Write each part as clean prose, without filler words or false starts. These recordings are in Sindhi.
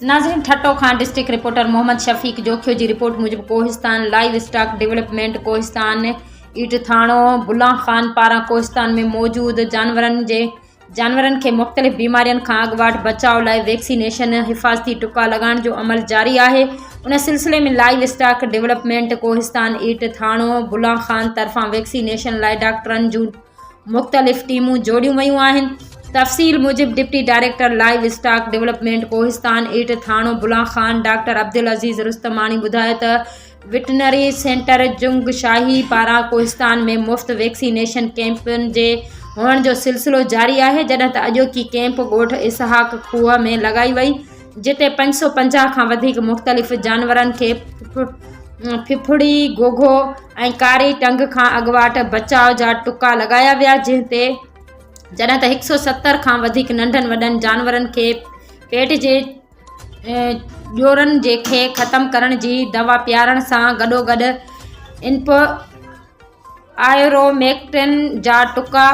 ناظرين ٺٽو کان ڊسٽرڪٽ رپورٽر محمد شفيق جوکيو جي رپورٽ موجب Kohistan livestock development Kohistan eight ٿاڻو بلان خان پاران ڪوهستان ۾ موجود جانورن جي جانورن کي مختلف بيمارين کان اڳواٽ بچاء لاء ويڪسينيشن حفاظتي ٽڪا لڳائڻ جو عمل جاري آهي ان سلسلي ۾ livestock development Kohistan eight ٿاڻو بلان خان طرفان ويڪسينيشن لاء ڊاڪٽرن جون مختلف ٽيمون جوڙيون ويون آهن. تفصيل موجب deputy director livestock development Kohistan eight ٿاڻو بلان خان ڊاڪٽر عبدالعزيز رستماڻي ٻڌايو ته وٽنري سينٽر جنگ شاهي پاران ڪوهستان ۾ مفت ويڪسينيشن ڪئمپن جي هئڻ جو سلسلو جاري آهي جڏهن ته اڄوڪي ڪئمپ ڳوٺ اسحاق کوهه ۾ لڳائي وئي جتي 550 کان وڌيڪ مختلف جانورن کي ڦڦڙي، گوگهو ۽ ڪاري ٽنگ کان اڳواٽ بچاء جا ٽڪا لڳايا ويا جنهن تي جڏهن ته 170 کان وڌيڪ ننڍن وڏن جانورن کي پيٽ جي ڄورن جي کي ختم ڪرڻ جي دوا پيارڻ سان گڏوگڏ انپ آئروميڪٽن جا ٽڪا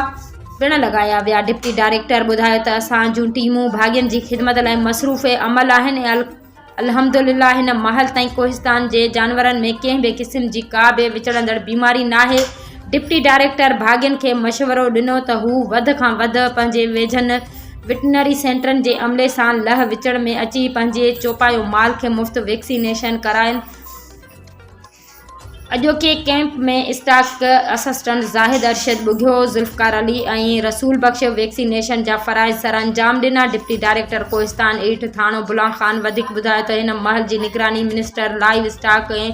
پڻ لڳايا ويا. ڊپٽي ڊائريڪٽر ٻڌايو ته اسان جون ٽيمون ڀاڳين جي خدمت لاء مصروف عمل آهن ۽ الحمدلله هن مهل تائين ڪوهستان جي جانورن ۾ ڪنهن به قسم جي ڪا به وچڙندڙ بيماري ناهي. ڊپٽي ڊائريڪٽر ڀاڳين کي مشورو ڏنو ته هو وڌ کان وڌ پنهنجي ويجهن وٽنري سينٽرن جي عملي سان لهه وچڙ ۾ اچي پنهنجي چوپايو مال کي مفت ويڪسينيشن ڪرائين. اڄوڪي camp ۾ stock assistant Zahid Arshad Bughio, Zulfiqar Ali ۽ Rasool Bakhsh vaccination جا فرائض سرانجام ڏنا. ڊپٽي ڊائريڪٽر ڪوهستان ايٺ ٿاڻو بلان خان وڌيڪ ٻڌايو ته هن مهل جي نگراني minister livestock ۽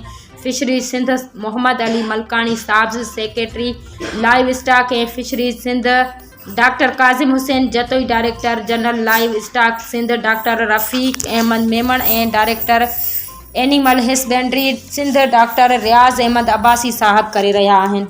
fisheries Sindh Muhammad Ali Malkani صاحب، secretary live stock ۽ fisheries Sindh doctor Kazim Hussain Jatoi, director general livestock Sindh doctor Rafiq Ahmed Memon ۽ director animal husbandry Sindh doctor Riaz Ahmed Abbasi صاحب ڪري رهيا آهن.